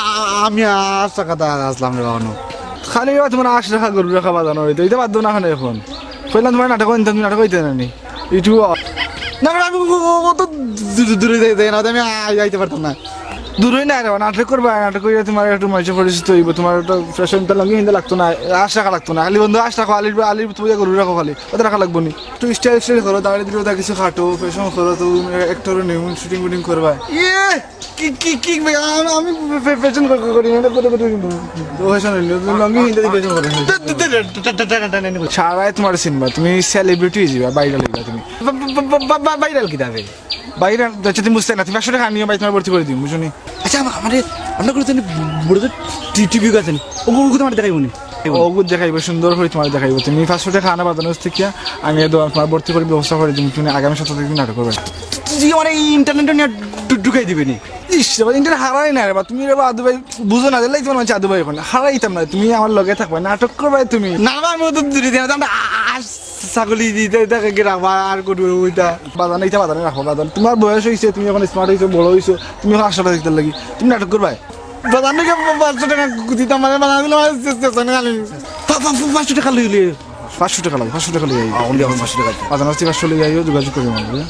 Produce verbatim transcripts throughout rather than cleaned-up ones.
আ-, আমি আশ রাখাত আছলাম রে বাবা। খালি রে বা তুমার আশ রাখা, গরু রাখা বাজানো অইতো। ইটা বাদ দেও না কেনে অখন। কইলাম তুমার নাটক অইতো, তুমি নাটক অইতে না নি? ইউটিউব। না, না, আমি ও, ও, ও তো দূ-, দূ-, দূরে যাই, যাই না, আমি আই-, আইতে পারতাম না। দূরই না রে বা, নাটক করবায়, নাটক করিয়া তুমার একটু মানষর পরিচিত অইবো, তুমার একটা ফ্যাশন টা লুঙ্গি হিন্দা লাগতো না, আশ রাখা লাগতো না। খালি বন্ধু আশ রাখো, আলির, আলির তুমি গরু রাখো খালি, অতা রাখা লাগবো নি? একটু স্টাইল স্টাইল করো, দাড়ি দিড়ি অতা কিছু কাটো, ফ্যাশন করো, তো অ্যাক্টর নিমু, শুটিং উটিং করবায়। ইয়ে! কি, কি, কি ভাই, আম-, আমি ফে-, ফে-, ফ্যাশন করি, করি, এটা করে, করে কিন্তু। তো ফ্যাশন অইলো, তো লুঙ্গি হিন্দা দি ফ্যাশন করে। সারায় তুমার সিনেমা, তুমি সেলিব্রিটি অইযিবা, ভাইরাল অইবা তুমি। বা-, বা-, বা-, বা-, বা-, ভাইরাল কিতা বে? ভাইরাল, আচ্ছা, তুমি বুঝতায় না, তুমি পাঁচশো টেকা আনিও ভাই, তুমার ভর্তি করি দিমু, বুঝছো নি? আচ্ছা, আমা-, আমারে, আমরা করে জানি, বড় তো টি-, টিভি আছে নি? ও, ও, ও তুমার দেখাইবো নি? অগু দেখাইবো, সুন্দর করি তুমার দেখাইবো। তুমি পাঁচশো টেকা আনা বাজানো হচ্ছে কি, আমি এ দোকান তুমার ভর্তি করি ব্যবস্থা করি দিমু, তুমি আগামী সপ্তাহ থাকি নাটক করবায়। তুই আমার এই ইন্টারনেট নিয়া ঢু-, ঢুকাই দিবে নি? ইস, রে বা, ইন্টারনেট হারাই না রে বা, তুমি রে বা আদু ভাই বুঝো না, দিলাই তুমার মাঝে আদু ভাই অখন হারাইতাম না, তুমি আমার লগে থাকবায়, নাটক করবায় তুমি। না বা, আমি অত দূরে দিই না, আমরা আ-, আ-, ছাগলি দিতে, এটাকে কি রাখবা, আর করবো ওইটা। বাজানো, ইটা বাজানো রাখো, বাজানো। তুমার বয়স অইছে, তুমি অখন স্মার্ট অইছো, বড় অইছো, তুমি অখন আশাটা দেখতে লাগি, তুমি নাটক করবায়। বাজান নাকি পাঁচশো টেকা দিতাম, মানে, বাজান দিলে আমার শেষ, শেষ, আমি জানি। পা-, পা-, পা-, পাঁচশো টেকা লইলে। পাঁচশো টেকা লাগবো, পাঁচশো টেকা লইয়া আইও। আ, only এখন পাঁচশো টেকা আছে। বাজান আছে, পাঁচশো লইয়া আইও, যোগাযোগ করিও আমার লগে।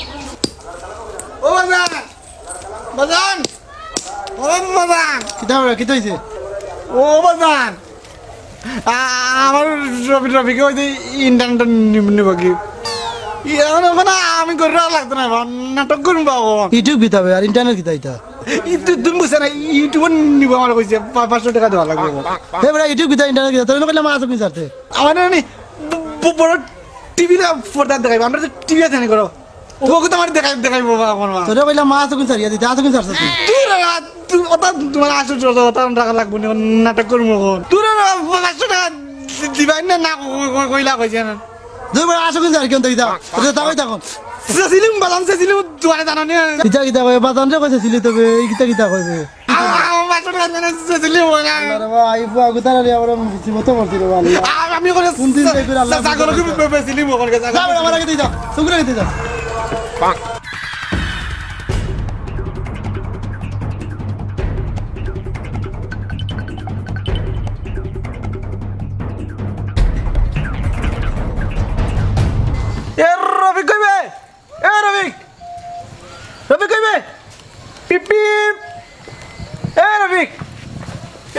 ও বাজান! বাজান! ও বাজান! কিতা অইলো? কিতা অইছে? ও বাজান! আ-, আমার রফি-, রফিকে অইছে ইন্টারনেট নিব, নিব কি? ই-, এখন, এখন আমি করে রাখা লাগতো না, এখন নাটক করবো বাবা। YouTube কিতা বে, আর ইন্টারনেট কিতা ইটা? ই তু-, তুমি বুঝছো না, YouTube নিব আমার কইছে, পা-, পাঁচশো টেকা দেওয়া লাগবো। হে বেটা, YouTube কিতা, ইন্টারনেট কিতা? তোরে কইলাম মাছ কিন ছাড়তে। আমার নানি ব-, ব-, বড় টিভি না পর্দা দেখাইবো, আমরা তো টিভি আছে নি করো। ও বউকে তো আমার দেখাই, দেখাইবো বাবা আমার মা। তোরে কইলাম মাছ কিন ছাড়িয়া দিতে, আজ কিন ছাড়ছ তুই? দূর রে বাবা, তু-, ওটা তোমার আসল চর্চা, ওটা রাখা লাগবো না, নাটক করবো এখন। দূর রে বাবা, পাঁচশো টেকা দি-, দিবাই না, না ক-, ক-, কইলা কইছে না। দুই বার আসো কিন্তু আর কি অন্তত ইতা। ওটা তাকাই তখন। সেসিলিম বাদাম, সেসিলিম তোমারে জানো নি? কিতা কিতা কয়? বাদাম রে কইছে সিলি তবে, এই কিতা কিতা কইবে? আ-, আ-, আমার পাঁচশো টেকা জানো, সেসিলিম বাদাম। আরে বাবা, এই ফুয়া গুতার আলী আবার মুসিবত পড়ছে রে বাবা, আল্লাহ। আ-, আমি করে কোন দিন সা-, দেখবে আল্লাহ সা-, ছাগল কি বে-, বে-, বেচিলিম ওখানে, ছাগল। যাও, আমার আগে দিয়ে যাও, সুগুলো আগে দিয়ে যাও। এ রফিক কই বে? এ রফিক! রফিক কই বে? পিপ পিপ! এ রফিক!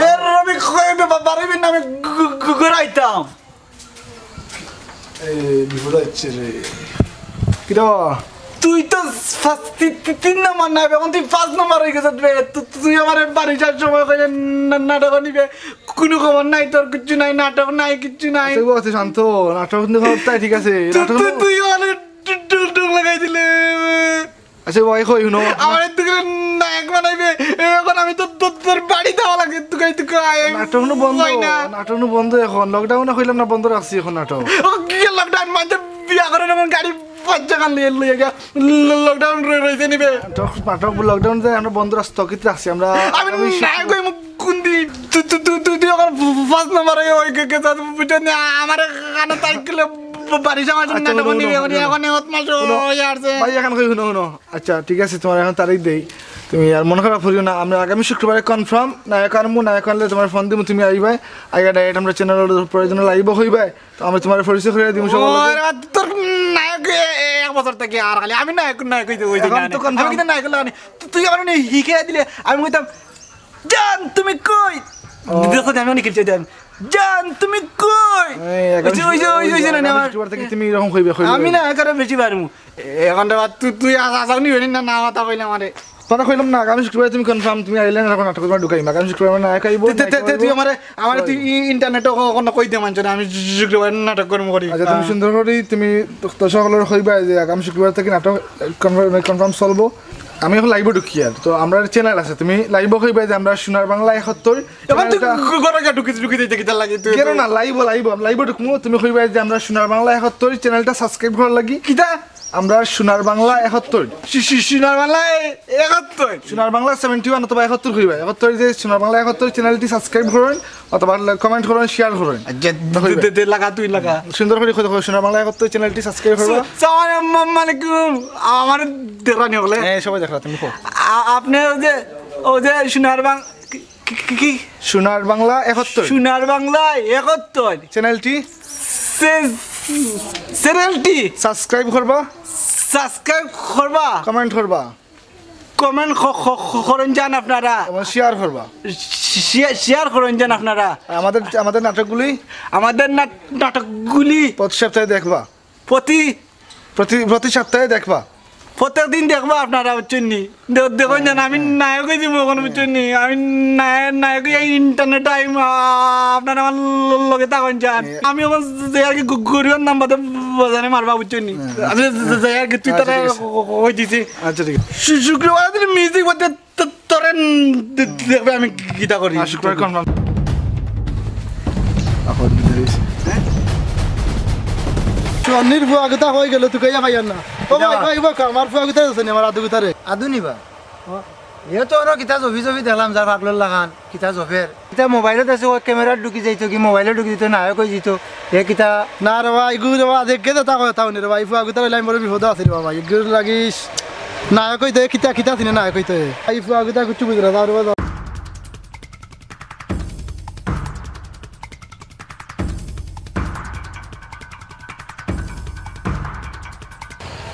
এ রফিক কই বে? বা-, বাড়ি বিন আমি ঘু-, ঘু-, ঘুরাইতাম। এই বিপদ হচ্ছে রে। কিতা? তুই তো ফার্স্ট তি-, তি-, তিন নাম্বার না, এখন তুই পাঁচ নাম্বার অই গেছত বে। তু-, তুই আমারে বাড়ি যাওয়ার সময় কইলে না-, নাটক নিবে, কুনু খবর নাই, তোর কিচ্ছু নাই, নাটক নাই, কিচ্ছু নাই। আচ্ছা, ও আচ্ছা, শান্ত, নাটক কিন্তু খবর তাই ঠিক আছে। তু-, নাটক তু-, না- তুই আমারে টু-, টু-, টুক লাগাই দিলে। আচ্ছা, ভাই, কই হুনো। আমারে তুই নায়ক বানাইবে, এখন আমি তো তোর, তোর বাড়ি যাওয়া লাগে, তুকাই তুকাই। নাটক নু বন্ধ, হয় না। নাটক নু বন্ধ এখন। লকডাউনে কইলাম না, বন্ধ রাখছি এখন নাটক। ও, কি লকডাউন? মাঝে বিয়া করে না, গাড়ি বাচ্চা কান লইয়া লইয়া গিয়া ল-, লকডাউন রয়ে রয়েছে নিবে। নাটক, নাটক লকডাউন যে আমরা বন্ধ রাখ-, স্থগিত রাখছি আমরা। আমি আমি নায়ক হইমু কোন দিন? তুই, তুই, তুই, তুই, তুই এখন ফার্স্ট নাম্বার হয়ে ওই কে, কে, কে, বুঝছো না? আমার কানে তাই গেলে বাড়ি সমাজ আচ্ছা, নাটক হুনো, নিবে, হুনো, হুনো। এখন এত মাস হুনো। হয়ে আসছে। ভাই, এখন কই হুনো, হুনো। আচ্ছা, ঠিক আছে, তোমার এখন তারিখ দেই। তুমি আর মন খারাপ করিও না, আমরা আগামী শুক্রবারে কনফার্ম নায়ক আনমু, নায়ক আনলে তোমার ফোন দিমু, তুমি আইবায়। আগে ডাইরেক্ট আমরা চ্যানেল প্রয়োজনে লাইভও হইবায়, তো আমরা তোমার পরিচয় করিয়া দিমু সবার লগে। ওরে বাবা, তোর নায়ক এ-, এ-, এক বছর থাকি আর খালি আমি নায়ক, নায়ক হইতে হইতে এখন না। তো আমি কনফার্ম। কিন্তু নায়ক লাগা নি। তু-, তুই আমার নি হিকে দিলে আমি কইতাম, "জান, তুমি কই?" ও। দেখো, আমি অনেক খেলছি, জান। "জান, তুমি কই?" এই, ওই যে, ওই যে, ওই যে, ওই যে, না, না, আগামী আমার শুক্রবার থাকি তুমি এরকম কইবে, কইবে। আমি না, এখানে বেশি পারমু। এখন রে বাবা, তুই, তুই আস-, আসাও নি হইলি না, না, মাথা কইলে আমারে। তোরা কইলাম না, আগামী শুক্রবার তুমি কনফার্ম, তুমি আইলে না, এখন নাটক তোমার ঢুকাইমু। আগামী শুক্রবার নায়ক আইবো, তে, তে, নায়ক তে, আইবো। তুই আমারে, আমারে তুই ই-, ইন্টারনেটও ক-, কোনো কই দে মানছ না, আমি শুক্রবার নাটক কর্ম করি। আচ্ছা, তুমি হ্যাঁ। সুন্দর করি, তুমি তো সকলের কইবা যে আগামী শুক্রবার থাকি নাটক কনফার্ম, কনফার্ম চলবো। আমি এখন লাইভে ঢুকি আর। তো আমরার চ্যানেল আছে, তুমি লাইভে কইবা যে আমরা সোনার বাংলা একাত্তর এখন তুই চ্যানেলটা ঘ-, ঘরে গিয়া ঢুকি, ঢুকি দিতে কিতা লাগে তুই? কেন না, লাইভে, লাইভে, লাইভে ঢুকমু, তুমি কইবা যে আমরা সোনার বাংলা একাত্তর চ্যানেলটা সাবস্ক্রাইব করার লাগি। কিতা? আমরা সোনার বাংলা একাত্তর। সি-, সি-, সোনার বাংলা এ-, একাত্তর। সোনার বাংলা সেভেন্টি ওয়ান অথবা একাত্তর কইবা। একাত্তর যে সোনার বাংলা একাত্তর চ্যানেলটি সাবস্ক্রাইব করইন অথবা লা-, কমেন্ট করইন, শেয়ার করইন। আচ্ছা, দে, দে, দে, লাগা, তুই লাগা। সুন্দর করি কই দেখো, সোনার বাংলা একাত্তর চ্যানেলটি সাবস্ক্রাইব করবা। স-, সালাম আলাইকুম। আমার দেখরানি হলে। হ্যাঁ, সবাই দেখরা, তুমি কও। আ-, আপনি ওই যে, ওই যে সোনার বাং-, কি, কি, কি? সোনার বাংলা একাত্তর। সোনার বাংলা একাত্তর। চ্যানেলটি? সে-, চ্যানেলটি? সাবস্ক্রাইব করবা। সাবস্ক্রাইব করবা। কমেন্ট করবা। কমেন্ট ক-, ক-, ক-, করইন যান আপনারা। এবং শেয়ার করবা। শে-, শেয়ার করইন যান আপনারা। আর আমাদের, আমাদের নাটকগুলি? আমাদের নাট-, নাটকগুলি? প্রতি সপ্তাহে দেখবা। প্রতি? প্রতি, প্রতি সপ্তাহে দেখবা। প্রত্যেক দিন দেখবা আপনারা, বুঝছইন নি? দে-, দেখইন যান, আমি নায়ক অইযিমু অখন, বুঝছইন নি? আমি নায়-, নায়ক অইয়া ইন্টারনেটে আইমু, আ-, আপনারা আমার ল-, লগে থাকইন যান। আমি অখন যাই আর কি, গ-, গরিবর নাম বাদে বাজানে মারবা, বুঝছইন নি? আমি যাই আর কি, তুই তারা কই দিছি। আচ্ছা, ঠিক আছে। শু-, শুক্রবার দিন মিউজিক বাদে তো-, তোরে দে-, দেখবে আমি কিতা করি। আর শুক্রবার কনফার্ম। চুয়ান্নির ফুয়া গুতা কই গেল, তুকাইয়া পাইয়ার না। ও ভাই, ভাই, ভাই, আমার ফুয়া গুতা আছে নি, আমার আদু গুতারে। আদু নি বা? এ তো অনো কিতা জবি জবি দেখলাম, যার পাগলর লাখান, কিতা জফের। কিতা মোবাইলত আছে, ও ক্যামেরাত ঢুকি যাইতো, কি মোবাইলো ঢুকি দিত, নায়ক অই যাইতো। এ কিতা? না রে ভাই, ইগু রে ভাই, দেখে তো তা কথা হুনি রে ভাই, ফুয়া গুতার লাইন বড় বিপদ আছে রে বাবা, ইগুর লাগিস। নায়ক অইতো, এ কিতা, কিতা চিনে নায়ক অইতো এ। এই ফুয়া গুতা কিচ্ছু বুঝে না, যাও রে বাবা, যাও।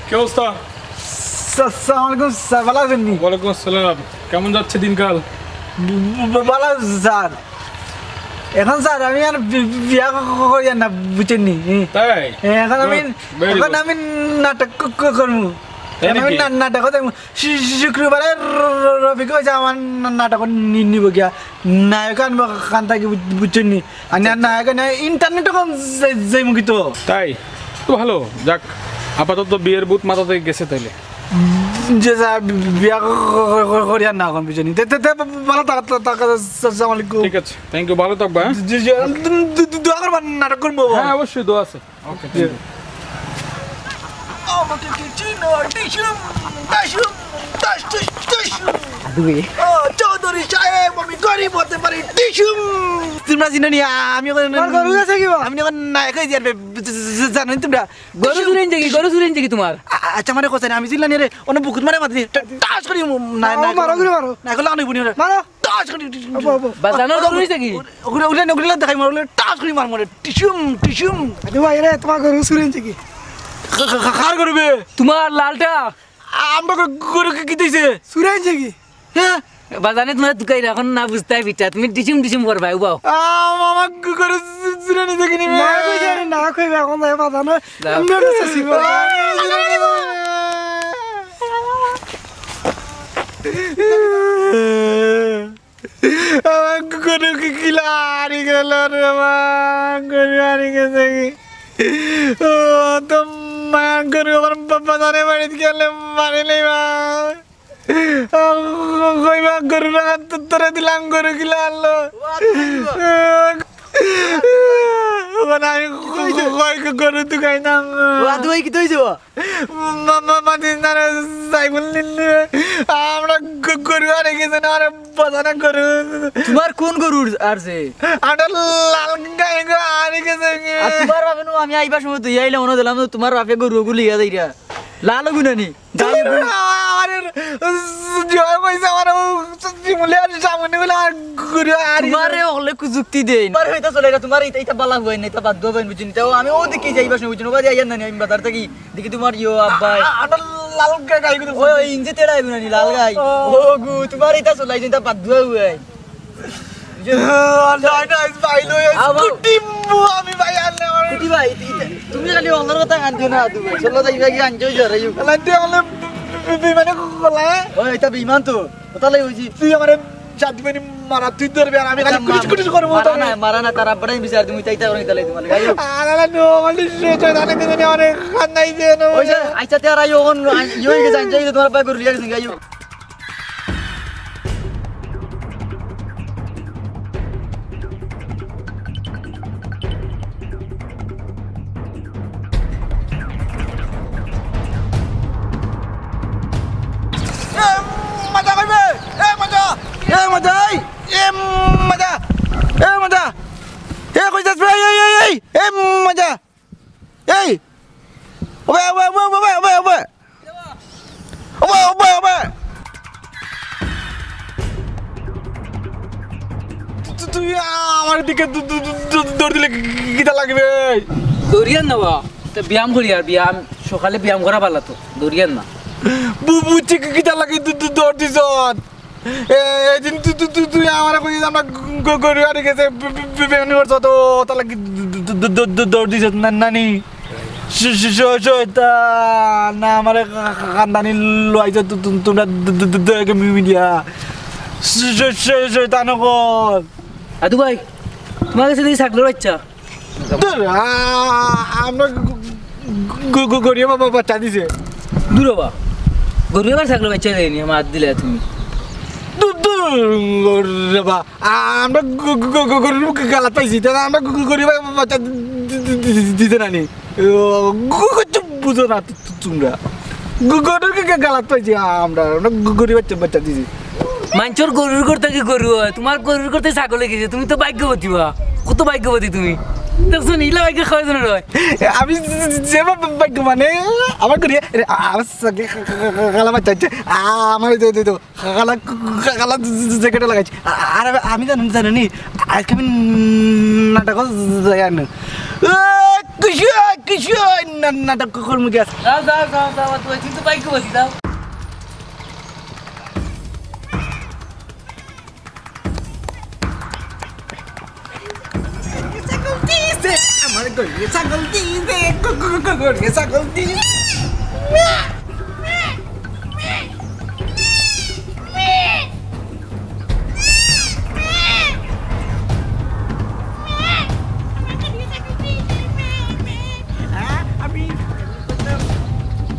কি অবস্থা? স্যার, আসসালামু আলাইকুম স্যার, ভালা আছইন নি? ওয়ালাইকুম আসসালাম। কেমন যাচ্ছে দিনকাল? ব-, ব-, ভালা স্যার। অখন স্যার আমি আর বি-, বিয়া ক-, ক-, করিয়ার না, বুঝছইন নি? তাই? অখন আমি, Good, very অখন good. আমি নাটক ক-, ক-, করমু। তাই অখন আমি নাকি? না-, নাটক করমু। শু-, শু-, শুক্রবারে র-, র-, রফিকে কইছে আমার না-, নাটক নি-, নিবো গিয়া। নায়ক আনবো কান থাকি, বুঝ-, বুঝছইন নি? আর না-, নায়ক আনে ইন্টারনেটে অখন যাই-, যাইমু কিতা? তাই? তো ভালো, যাক, আপাতত বিয়ের ভূত মাথা থাকি গেছে তাইলে। যে যা বি-, বিয়া ক-, ক-, ক-, করিয়ার না অখন, বুঝছইন নি? তে, তে, তে, ভালা থাক, থাক, থাক, আসসালামু আলাইকুম। ঠিক আছে, thank you, ভালো থাকবা, হ্যাঁ? জি, জি, দু-, দু-, দু-, দোয়া করবা, নাটক করমু। হ্যাঁ, অবশ্যই, দোয়া আছে। ওকে, thank you. আমাকে কি চিনো? টিসুম, টাসুম, টাস টুস টুসুম। আদুয়ে। ও, চৌধুরী সাহেব, আমি গরিব হতে পারি। টিসুম। তোমরা চিনো নি, আমি অখন আমার গরু আছে কি বা? আমি অখন নায়ক অইছি আর বে-, জানো নি তোমরা? গরু চুরেন দেখি, গরু চুরেন দেখি তোমার। আ-, আ-, আচ্ছা, মানে কথা না, আমি চিনলাম রে, অনেক বুকুত মারে মাত্র, টা-, টাস করি মু-, না, ও, না, মারো, না। গুলি মারো। না, গুলি আনি বুনি রে। মারো। টাস করি। আবো, আবো। বাজানোর গরু অইছে কি? ওগুলো, ওগুলো, ওগুলো দেখাই মারো, ওগুলো টাস করি মার মারে। টিসুম, টিসুম। আরে ভাই রে, তোমার গরু চুরেন দেখি। খা-, খা-, খা-, কার গরু বে? তোমার লালটা। আমরা গরু, গরু কি, কিতা অইছে? চুরেন দেখি। হ্যাঁ? বাজানে তোমার তুকাই অখন না বুঝতায় বিটা, তুমি ডিসিম ডিসিম করবায়, উবাও। আ, মামা, গরু চু-, চুরে নিছে কিনি বে? না কইছে, আরে না কইবে, অখন যাই বাজানো। যাও। আমরা তো চাচি গো। আ, চুরে নিছে। আমার গরু কি কিলা হারি গেল রে মা, গরু হারি গেছে কি? ও, তো মা, গরু আমার বাবা ধরে বাড়িতে গেলে মারিলে মা। কইবা গরু রাখাত তো তোরে দিলাম, গরু কিলা আনলো। ওখানে আমি কই গরু তুকাইতাম। ও, আদু ভাই, কিতা অইছে বা? মা, মা, মা, দিন ধরে সাইফুল নিলে আমরা গ-, গরু হারি গেছে না, আরে বাজানে গরু। তোমার কোন গরু হারছে? আমরা লাল গাই গো হারি গেছে কি? আর তোমার বাপে নু আমি আইবার সময় তুই আইলে মনে দিলাম তোমার বাপে গরু ওগুলি ইয়া যাইরা। লাল গুনানি। যাই হোক। আরে, জয় কইছে আমার ও, জিমুলে আর সামনে বলে আর ঘুরে আর তোমারে হকলে কুযুক্তি দেইন। তোমার হইতা চলে না, তোমার ইতা, ইতা বালা অয় না, ইতা বাদ দেওয়া অয় না, বুঝছইন? তাও আমি ও দেখি যাইবার সময়, বুঝছইন? ও বাদে আইয়ার না নি, আমি বাজার থাকি। দেখি তোমার ইয়ো আব্বাই। আ-, আ-, আমার লাল গাই, গাই গুলো। ওই, ওই, ইঞ্জি তেড়া অইব না নি, লাল গাই। ও। ও গো, তোমার ইতা চলাই, ইতা বাদ দেওয়া অয়। আর নাই, নাই, ভাই, লই আইছি। আবার? কুটি মু আমি ভাই, আর না, আর কুটি ভাই, ই-, ই-, তুমি খালি অন্যর কথা কান দিও না, আদু ভাই। চলো, যাই ভাই, আনছো, জরাইও। আল্লাহ, দে, আল্লাহ, বে-, বে-, বেইমানি করলা, হ্যাঁ? ওই, এটা বেইমান তো। কথা লাই হইছি। তুই আমারে জাতি মানে মারা, তুই ধরবি, আর আমি খালি এটা কুটিস মা-, কুটিস করবো মারা তোরে। না, মারা না, তার আব্বাটাই বিচার দিমু, তাই তাই করে নিতে লাই তোমার, যাই হোক। আল্লাহ, আল্লাহ, নো, মানে, সে তো জানে, জানে, আরে, খান নাই যে, নো। ওই যে, আচ্ছা, তে আর আইও, অখন, আই-, ইয়ে হয়ে গেছে, আনছো, এই যে তোমার আব্বায় গরু লিয়ে গেছে, যাই হোক। এ, মজা কইবে? এ, মজা! এ, মজা! এই! এ, মজা! এ, মজা! এ, কই যাস বে? এই, এই, এই, এই! এ, মজা! এই! ওবে, ওবে, ওবে! ওবে, ওবে, ওবে! তুই আমার দিকে দু-, দু-, দু-, দু-, দৌড় দিলে কি-, কি-, কিতা লাগবে? দৌড়িয়ার না বা, তো ব্যায়াম করি আর ব্যায়াম, সকালে ব্যায়াম করা ভালা তো, দৌড়িয়ার না। বু-, বুঝছি কি-, কিতা লাগি দু-, দু-, দৌড় দিছ। এ, এদিন তু-, তু-, তু-, তুই আমারে কইছিস আমরা গ-, গ-, গরু হারিয়ে গেছে, বে-, বে-, বে-, বেমানি করছ তো, তার লাগি দু-, দু-, দু-, দু-, দৌড় দিছ না, নানি? শ-, শ-, শ-, শয়তান, না আমারে খা-, খা-, খানদানি লইছো তু-, তু-, তোমরা দ-, দ-, দ-, দ-, মিডিয়া। শ-, শ-, শ-, শয়তান অকল। আদু ভাই, তোমার গেছে দেখি ছাগলর বাচ্চা। ধুর, আ-, আমরা গ-, গ-, গ-, গরিব বাবা বাচ্চা দিছে। দূর বাবা, গরিব আর ছাগলর বাচ্চা দেয়নি, আমার হাত দিলে তুমি। দূর, দূর, রে বা, আ-, আমরা গ-, গ-, গ-, গ-, গরুর মুখে গালাত পাইছি, তাহলে আমরা গ-, গ-, গরিব বাচ্চা দি-, দি-, দি-, দি-, দিতে নানি। ও, গ-, গ-, চুপ, বুঝো না তো, তো, তোমরা। গ-, গরুর মুখে গালাত পাইছি আমরা, আমরা গ-, গরিব বাচ্চা, বাচ্চা দিছি। মানষর গরুর ঘর থাকি গরু অয়, তোমার গরুর ঘর থাকি ছাগল অই গেছে, তুমি তো ভাগ্যবতী বা, কত ভাগ্যবতী তুমি। দেখছো নি, ইলা ভাগ্য কয়জনর অয়? আমি যে, যে, যে বা-, বা-, ভাগ্য মানে, আমার করি, আরে, আ-, আমার সাথে খা-, খা-, খা-, খা-, খালা বাচ্চা হচ্ছে। আ-, আমার এই যে, এই যে, এই যে, খালা, খালা জ্যাকেটে লাগাইছি। আ-, আর আমি জানি, জানি নি, আজকে আমি নাটক যাই আনো। এ, কিসে, কিসে না-, নাটক করমু গিয়া? যাও, যাও, যাও, যাও, তুমি কিন্তু ভাগ্যবতী, যাও। ছাগল দিছে, আমার গরুয়ে ছাগল দিছে, গ-, গ-, গ-, গরুয়ে ছাগল দিছে। হ্যাঁ, আমি, আমি করতাম।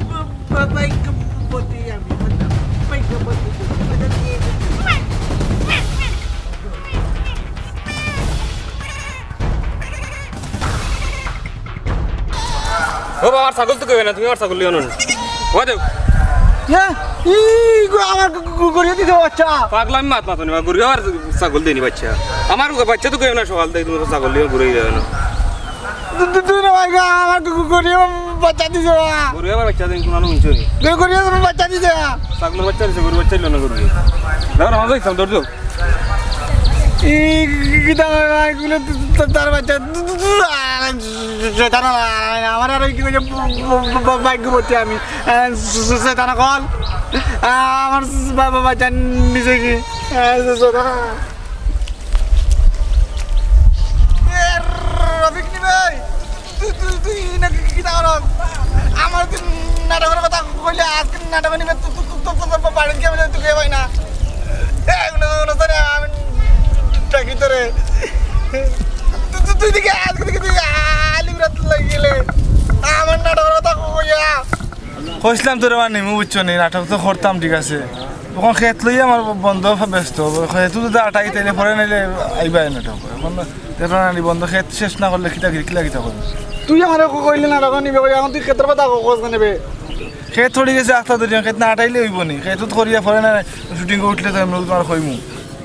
বা-, বা-, ভাগ্যবতী আমি করতাম। ভাগ্যবতী। ও বাবা, আমার ছাগল তো কেউ না, তুমি আমার ছাগল লিও না। ও দেও। হ্যাঁ, ই গো, আমার গ-, গ-, গরুয়ে দিছে বাচ্চা। পাগলামি মাত মাতো নি, গরু আর ছাগল দেয়নি বাচ্চা। আমার বাচ্চা তো কেউ না, সকাল থাকি তুমি ছাগল লিও ঘুরে যাও না। তু-, তু-, তুই না ভাই গো, আমার গ-, গ-, গরুয়ে বাচ্চা দিছে বা। গরু আবার বাচ্চা দেন, কোনো হুনছো নি? গ-, গরুয়ে বাচ্চা দিছে। ছাগলর বাচ্চা দিছে, গরু বাচ্চা লিও না গরু। দেখো, আমার দেখতাম, ধরছো। এই কিতা কয়, এগুলো তো, তো তার বাচ্চা, তো, তো, তো, আহ, শয়তান, আহ, আমার আর কি কইছে, ব-, ব-, ব-, ভাগ্যবতী আমি। আহ, শ-, শ-, শয়তান অকল। আহ, আমার বাবা বাচ্চা নিছে কি? আহ, শয়তান। এ, রফিক নি ভাই। তুই, তুই, তুই না কি, কি, কিতা করস? আমার তুই নাটকর কথা কইলে আজকে নাটক নিবে, তুই, তুই, তুই, তুই, তুই, তুই বাড়িত গিয়া বলে তুই কে পাই না। এ, উনো, উনো, তোরে আমি ডাকি তোরে। তুই, তুই, তুই দিকে আজকে দিকে তুই আলি বিরাট লাগি গেলে। আমার নাটকর কথা কইয়া। কইছিলাম তোরে বা নিমু, বুঝছো নি? নাটক তো করতাম, ঠিক আছে। অখন খেত লইয়া আমার বন্ধ ব্যস্ত। খেতো যদি আটাই তাইলে পরে নাইলে আইবা এই নাটক। অখন দেখো না নি, বন্ধ খেত শেষ না করলে কিতা, কিতা, কিতা করবো? তুই আমারে ক-, কইলে নাটক নিবে কই, অখন তুই খেতর কথা ক-, কস কেনে বে? খেত পড়ি গেছে আস্তা ধরি, খেত না আটাইলে অইবো নি? খেতো তো করিয়া পরে না, shooting উঠলে তো আমি তোমার কইমু।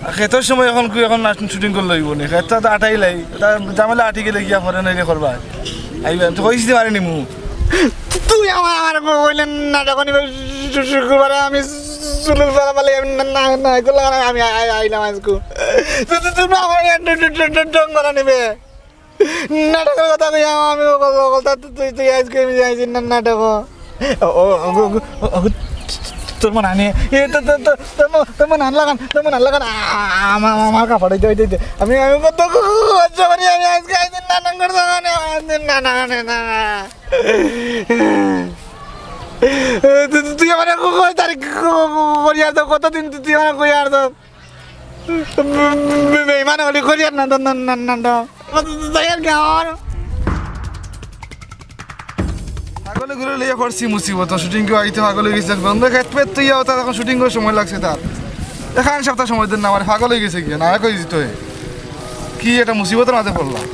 আর খেতর সময় অখন কি, অখন না shooting করলে অইবো নি? খেত তো আটাইলাই, তা ঝামেলা আটি গেলে গিয়া পরে নাইলে করবা। আইবা, আমি তো কইছি পারি নিমু। তুই আমার, আমার কইলে নাটক নিবে শু-, শু-, শুক্রবারে আমি চুলুল ফালা ফালি আমি না, না, না, করলে আর আমি আই-, আইলাম আজকু। তুই, তুই, তুই আমার ঢ-, ঢ-, ঢ-, ঢ-, ঢং করা নিবে। নাটকর কথা কই আমি অকল, অকল, তা তুই, তুই, তুই আজকে আমি যাইছি না, নাটক। ও, ও, ও, ও, ও, তোর মন আনে, এ, তো, তো, তো, তোর মন, তোর মন আন লাগান, তোর মন আন লাগান, আ-, আ-, আমার, আমার কাপড় হইতে, হইতে, হইতে। আমি, আমি কত কষ্ট করি, আমি আজকে আইছি নাটক করতে, মানে, আমার আজকে নাটক, মানে, না। তুই, তুই, তুই আমার কয় তারিখ করি আর তো, কতদিন তুই, তুই আমার কই আর তো। বে-, বে-, বেইমান হলি করি আর না, না, না, না, না, না। যাই আর কি আর। পাগলে ঘুরে লইয়া পড়ছি মুসিবত, shooting কেউ আইতে পাগল অই গেছে। বন্ধ খেত পেত তুই তার অখন shooting করার সময় লাগছে তার। এখান সপ্তাহ সময় দেন না, আমার পাগল অই গেছে গিয়া, না কই দিত হে। কি একটা মুসিবতর মাঝে পড়লাম।